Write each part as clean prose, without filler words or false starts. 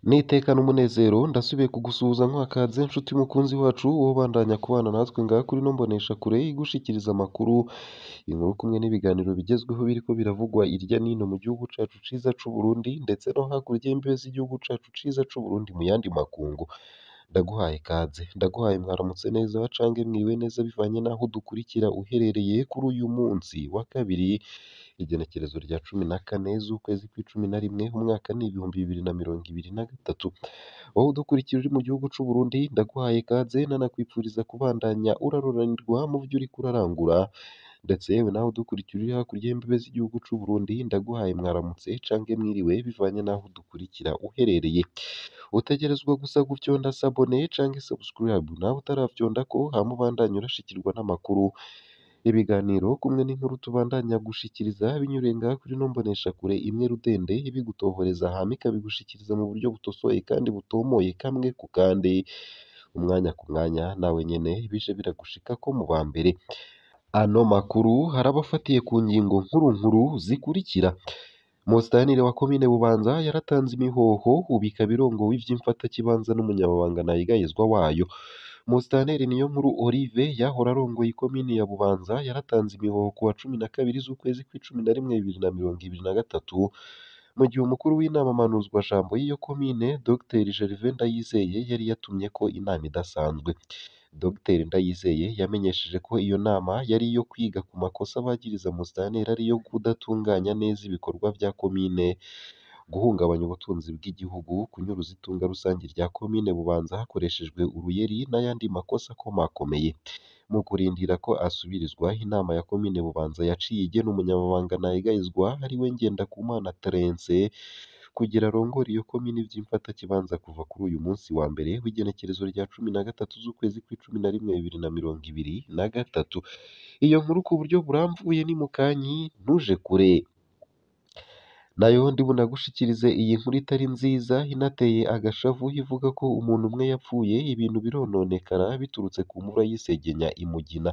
N'iteka n'umunezero ndasubiye kugusuhuza nkwakaze nshuti mukunzi wacu wowe ubandanya kubana natwe ngaha kuri ino mboneshakure igushikiriza amakuru, inkuru kumwe n'ibiganiro bigezweho biriko biravugwa irya nino mu gihugu cacu ciza c'Uburundi ndetse no hakurya y'imbibe z'igihugu cacu ciza c'Uburundi mu yandi makungu. Ndaguhaye ikaze, ndaguhaye mwaramutse neza canke mwiriwe neza bivanye n'aho udukurikira uherereye kuri uyu munsi wa kabiri, igenekerezo rya 14 z'ukwezi kw'icumi na rimwe, umwaka ni 2023. Wowe udukurikira uri mu gihugu c'Uburundi ndaguhaye ikaze nanakwipfuriza kubandanya uraroranirwa mu vyo uriko urarangura, ndetse yewe nawe udukurikira uri hakurya y'imbibe z'igihugu c'Uburundi ndaguhaye mwaramutse canke mwiriwe bivanye n'aho udukurikira uherereye. Utegerezwa gusa gufyonda s'abonner canke subscribe nawe utaravyondako hama ubandanye urashikirwa n'amakuru, ibiganiro kumwe n'inkuru tubandanya gushikiriza binyuriye ngaha kuri ino mboneshakure imwe rudende ibigutohoreza hama ikabigushikiriza mu buryo butosoye kandi butomoye kamwe ku kandi, umwanya ku mwanya nawe nyene bije biragushikako mu ba mbere. Ano makuru harabafatiye ku ngingo nkuru nkuru zikurikira: Musitanteri wa komine Bubanza yaratanze imihoho ubu ikaba irongowe ivy'imfatakibanza n'umunyamabanga ntayegayezwa wayo. Musitanteri Niyonkuru Olive yahora arongoye ikomine ya Bubanza yaratanze imihoho kuwa 12 z'ukwezi kw'icumi na rimwe 2023, mu gihe umukuru w'inama mpanuzwajambo y'iyo komine Dr Gervais Ndayizeye yari yatumyeko inama idasanzwe. Dr Ndayizeye yamenyesheje ko iyo nama yari iyo kwiga ku makosa bagiriza musitanteri ariyo kudatunganya neza ibikorwa vya komine, guhungabanya ubutunzi bw'igihugu, kunyuruza itunga rusangi rya komine Bubanza hakoreshejwe uruyeri n'ayandi makosa akomakomeye. Mu kurindira ko asubirizwa, inama ya komine Bubanza yaciye igena umunyamabanga ntayegayezwa ariwe Ngendakumana Terence kugira arongore iyo komine vy'imfatakibanza kuva kuri uyu munsi wa mbere w'igenekerezo rya 13 z'ukwezi kw'icumi na rimwe 2023. Iyo nkuru ku buryo buramvuye ni mukanyi ntuje kure. Nayo ndibunagushikirize iyi nkuru itari nziza inateye agashavu ivuga ko umuntu umwe yapfuye ibintu birononekara biturutse ku mvura y'isegenya i Mugina,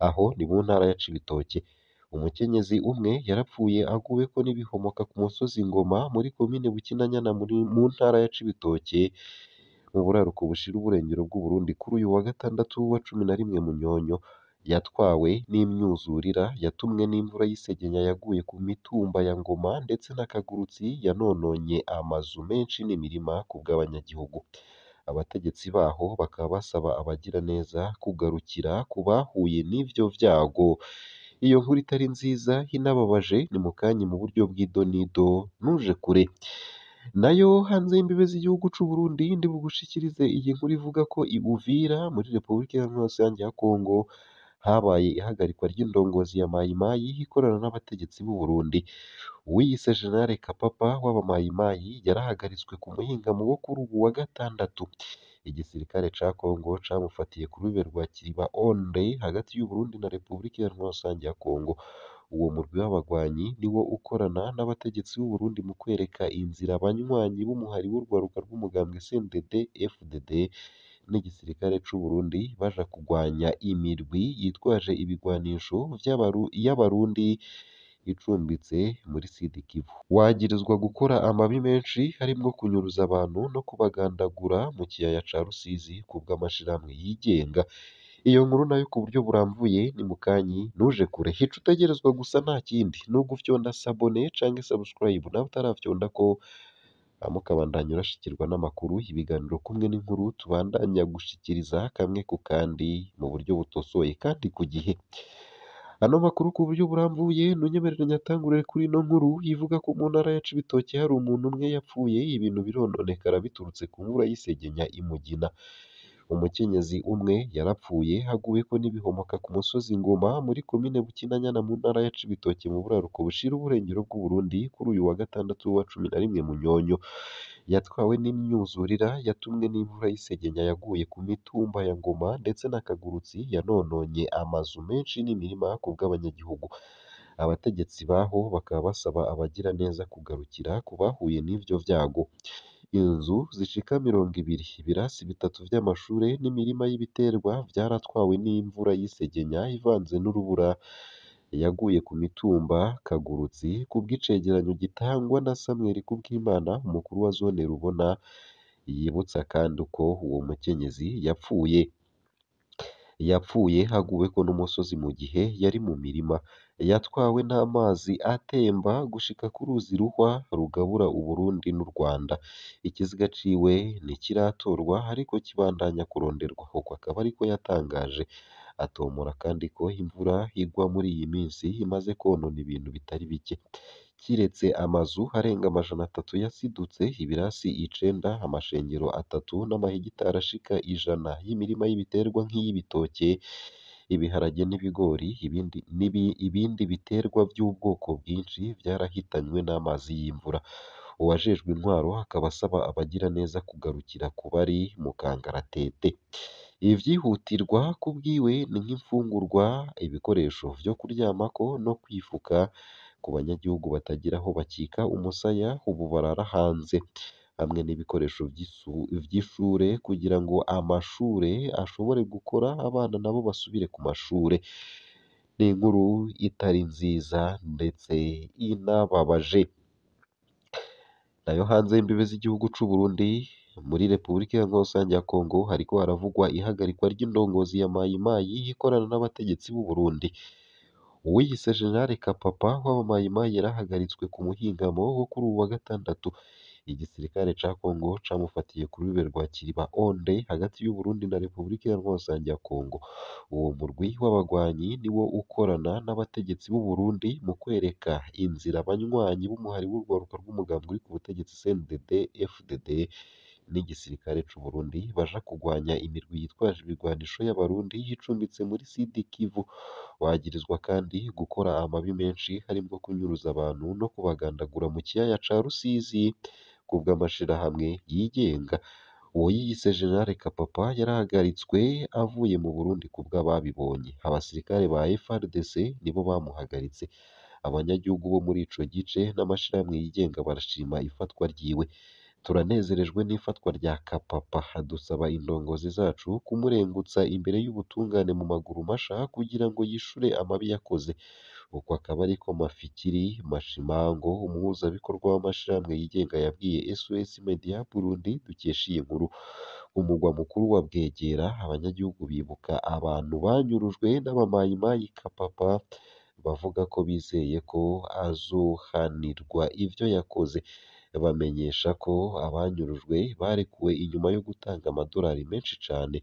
aho ni mu ntara ya Cibitoke. Umukenyezi umwe yarapfuye aguweko n'ibihomoka ku musozi Ngoma muri komine Bukinanyana mu ntara ya Cibitoke, mu buraruko bushira uburengero bw'Uburundi kuri uyu wa gatandatu wa 11 Munyonyo. Yatwawe n'imyuzurira yatumwe n'imvura y'isegenya yaguye ku mitumba ya Ngoma ndetse na Kagurutsi yanononye amazu menshi n'imirima ku bw'abanyagihugu. Abategetsi baho bakaba basaba abagiraneza kugarukira ku bahuye n'ivyo vyago. Iyo nkuru itari nziza inababaje ni mukanyi mu buryo bw'idonido ntuje kure. Nayo hanze y'imbibe z'igihugu c'Uburundi ndibugushikirize iyi nkuru ivuga ko i Uvira muri Repubulika Iharanira Rusange ya Kongo habaye ihagarikwa ry'indongozi ya Mayimayi ikorana n'abategetsi b'u Burundi. Uwiyise General Kapapa w'Abamayimayi yarahagaritswe ku muhingamo wo kuri uwu wa gatandatu. Igisirikare ca Kongo camufatiye ku rubibe rwa Kiriba-Onde hagati y'Uburundi na Repubulika Iharanira Rusange ya Kongo. Uwo murwi w'abagwanyi niwo ukorana n'abategetsi b'u Burundi mu kwereka inzira abanywanyi b'umuhari w'urwaruka rw'umugambwe CNDD-FDD n'igisirikare c'u Burundi baja kugwanya imirwi yitwaje ibigwanisho y'Abarundi icumbitse muri Sud Kivu. Wagirizwa gukora amabi menshi harimwo kunyuruza abantu no kubagandagura mu kiyaya ca Rusizi kubw'amashirahamwe yigenga. Iyo nkuru nayo ku buryo buramvuye ni mukanyi ntuje kure. Ico utegerezwa gusa nta kindi ni ugufyonda s'abonner canke subscribe nawe utaravyondako hama ukabandanya urashikirwa n'amakuru, ibiganiro kumwe n'inkuru tubandanya gushikiriza kamwe ku kandi mu buryo butosoye kandi ku gihe. Ano makuru ku buryo burambuye ntunyemerere nyatangurire kuri ino nkuru ivuga ko mu ntara ya Cibitoke hari umuntu umwe yapfuye ibintu birononekara biturutse ku mvura y'isegenya i Mugina. Umukenyezi umwe yarapfuye haguweko n'ibihomoka ku musozi Ngoma muri komine Bukinanyana mu ntara ya Cibitoke mu buraruko bushira uburengero bw'Uburundi kuri uyu wa gatandatu wa 11 Munyonyo. Yatwawe n'imyuzurira yatumwe n'imvura y'isegenya yaguye ku mitumba ya Ngoma ndetse na Kagurutsi yanononye amazu menshi n'imirima ku bw'abanyagihugu. Abategetsi baho bakaba basaba abagiraneza kugarukira ku bahuye n'ivyo vyago. Inzu zishika 20, ibirasi bitatu vy'amashure n'imirima y'ibiterwa vyaratwawe n'imvura y'isegenya ivanze n'urubura. Yaguye ku mitumba Kagurutsi kubw'icegeranyo gitangwa na Samuel Kubwimana, umukuru wa zone Rubona, yibutsa kandi ko uwo mukenyezi yapfuye haguweko n'umusozi mu gihe yari mu mirima. Yatwawe n'amazi atemba gushika ku ruzi Ruhwa rugabura Uburundi n'u Rwanda. Ikiziga ciwe ntikiratorwa ariko kibandanya kuronderwa, uko akaba ariko yatangaje. Atomora kandi ko imvura igwa muri iyi minsi imaze konona ibintu bitari bike, kiretse amazu arenga 300 yasidutse, ibirasi 9, amashengero 3 n'amahegitari ashika 100 y'imirima y'ibiterwa nk'iy'ibitoke, ibiharage n'ibigori, ibindi biterwa vy'ubwoko bwinshi vyarahitanywe n'amazi y'imvura. Uwajejwe intwaro akaba asaba abagiraneza kugarukira ku bari mu kangaratete. Ivyihutirwa kubwiwe ni nk'imfungurwa, ibikoresho vyo kuryamako no kwifuka ku banyagihugu batagira aho bakika umusaya ubu barara hanze, hamwe n'ibikoresho vy'ishure kugira ngo amashure ashobore gukora, abana nabo basubire ku mashure. Ni inkuru itari nziza ndetse inababaje. Nayo hanze y'imbibe z'igihugu c'u Burundi, muri Repubulika Iharanira Rusange ya Kongo hariko haravugwa ihagarikwa ry'indongozi ya Mayimayi ikorana n'abategetsi b'u Burundi. Uwiyise General Kapapa w'Abamayimayi yarahagaritswe ku muhingamo wo kuri uwu wa gatandatu. Igisirikare ca Kongo camufatiye ku rubibe rwa Kiriba Onde hagati y'u Burundi na Repubulika Iharanira Rusange ya Kongo. Uwo murwi w'abagwanyi niwo ukorana n'abategetsi b'u Burundi mu kwereka inzira abanywanyi b'umuhari w'urwaruka rw'umugambi uri ku butegetsi CNDD FDD n'igisirikare c'u Burundi baja kugwanya imirwi yitwaje ibigwanisho y'Abarundi icumbitse muri Sud Kivu. Bagirizwa kandi gukora amabi menshi harimwo kunyuruza abantu no kubagandagura mu kiyaya ca Rusizi kubw'amashirahamwe yigenga. Uwo yiyise General Kapapa yarahagaritswe avuye mu Burundi kubw'ababibonye. Abasirikare ba FARDC nibo bamuhagaritse. Abanyagihugu bo muri ico gice n'amashirahamwe yigenga barashima ifatwa ryiwe. Turanezerejwe n'ifatwa rya Kapapa, dusaba indongozi zacu kumurengutsa imbere y'ubutungane mu maguru masha kugira ngo yishure amabi yakoze. Uko akaba ariko Mafikiri Mashimango, umuhuzabikorwa w'amashirahamwe yigenga yabwiye SOS Media Burundi dukesha iyi nkuru. Umugwa mukuru wa Bwegera, abanyagihugu bibuka abantu banyurujwe n'abamayimayi Kapapa, bavuga ko bizeye ko azohanirwa ivyo yakoze. Bamenyesha ko abanyurujwe barekuwe inyuma yo gutanga amadorari menshi cane.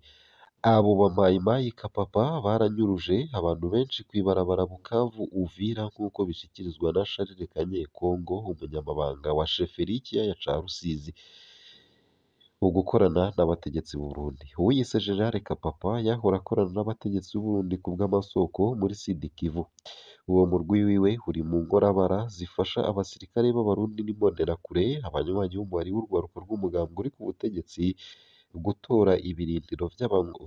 Abo bamayimayi Kapapa baranyuruje abantu benshi kw'ibarabara Bukavu Uvira nk'uko bishikirizwa na Charles Kanyekongo, umunyamabanga wa sheferi y'ikiyaya ca Rusizi. Ugukorana n'abategetsi b'u Burundi. Uwiyise General Kapapa yahora akorana n'abategetsi b'u Burundi kubw'amasoko muri Sud Kivu. Uwo murwi wiwe uri mu nkorabara zifasha abasirikare b'Abarundi n'imbonerakure, abanywanyi b'umuhari w'urwaruka rw'umugambi uri ku butegetsi, gutora ibirindiro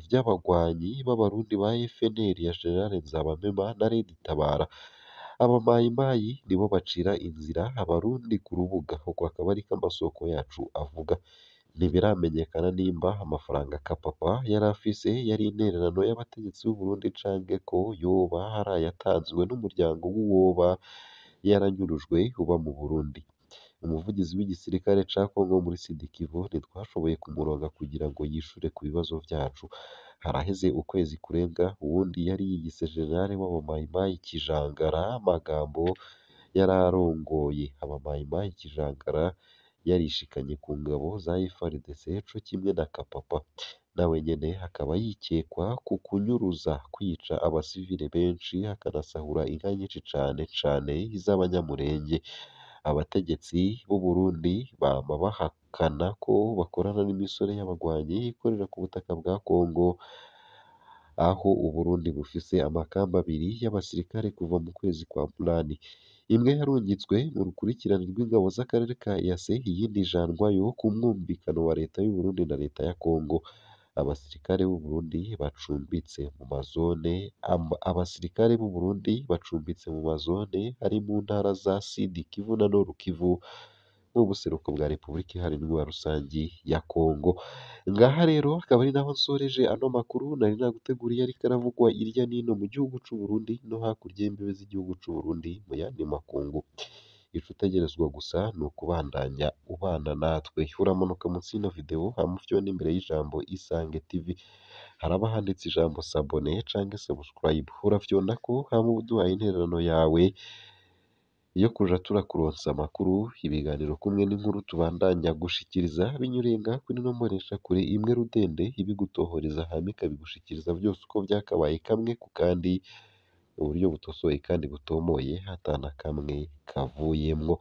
vy'abagwanyi b'Abarundi ba FNL ya General Nzabamwema na Red Tabara. Abamayimayi nibo bacira inzira Abarundi ku rubuga, uko akaba ariko amasoko yacu avuga. Ntibiramenyekana nimba amafaranga Kapapa yari afise yari intererano y'abategetsi b'u Burundi canke ko yoba ari ayatanzwe n'umuryango w'uwoba yaranyurujwe uba mu Burundi. Umuvugizi w'igisirikare ca Kongo muri Sud Kivu ntitwashoboye kumuronka kugira ngo yishure ku bibazo vyacu. Haraheze ukwezi kurenga uwundi yari yiyise General w'Abamayimayi Kijangara Magambo yararongoye Abamayimayi Kijangara yarishikanye ku ngabo za FARDC co kimwe na Kapapa. Nawe nyene akaba yikekwa ku kunyuruza, kwica abasivile benshi akanasahura inka nyinshi cane cane iz'Abanyamulenge. Abategetsi b'u Burundi bama bahakana ko bakorana n'imisore y'abagwanyi ikorera ku butaka bwa Kongo, aho Uburundi bufise amakamba abiri y'abasirikare kuva mu kwezi kwa munani. Imwe yarungitswe mu rukurikirane rw'ingabo z'akarere ka EAC, iyindi ijanwayo ku mwumvikano wa leta y'u Burundi na leta ya Kongo. Abasirikare b'u Burundi bacumbitse mu mazone abasirikare b'u Burundi bacumbitse mu mazone ari mu ntara za Sud Kivu na Nord Kivu. mu buseruko bwa Repubulika Iharanira Rusangi ya Kongo. Ngaha rero akaba ari naho nsoreje ano makuru nari naguteguriye ariko aravugwa irya nino mu gihugu c'u Burundi no hakurya y'imbibe z'igihugu c'u Burundi mu yandi makungu. Ico utegerezwa gusa ni ukubandanya ubana natwe, uramanuka munsi y'ino video hama ufyonde imbere y'ijambo Isange TV, haraba handitse ijambo s'abonner canke subscribe, urafyondako hama uba uduhaye intererano yawe yo kuja turakuronsa amakuru, ibiganiro kumwe n'inkuru tubandanya gushikiriza binyuriye ngaha kuri ino mboneshakure imwe rudende ibigutohoreza hama ikabigushikiriza vyose uko vyakabaye kamwe ku kandi mu buryo butosoye kandi butomoye ata na kamwe kavuyemwo.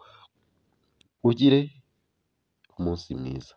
Ugire umunsi mwiza.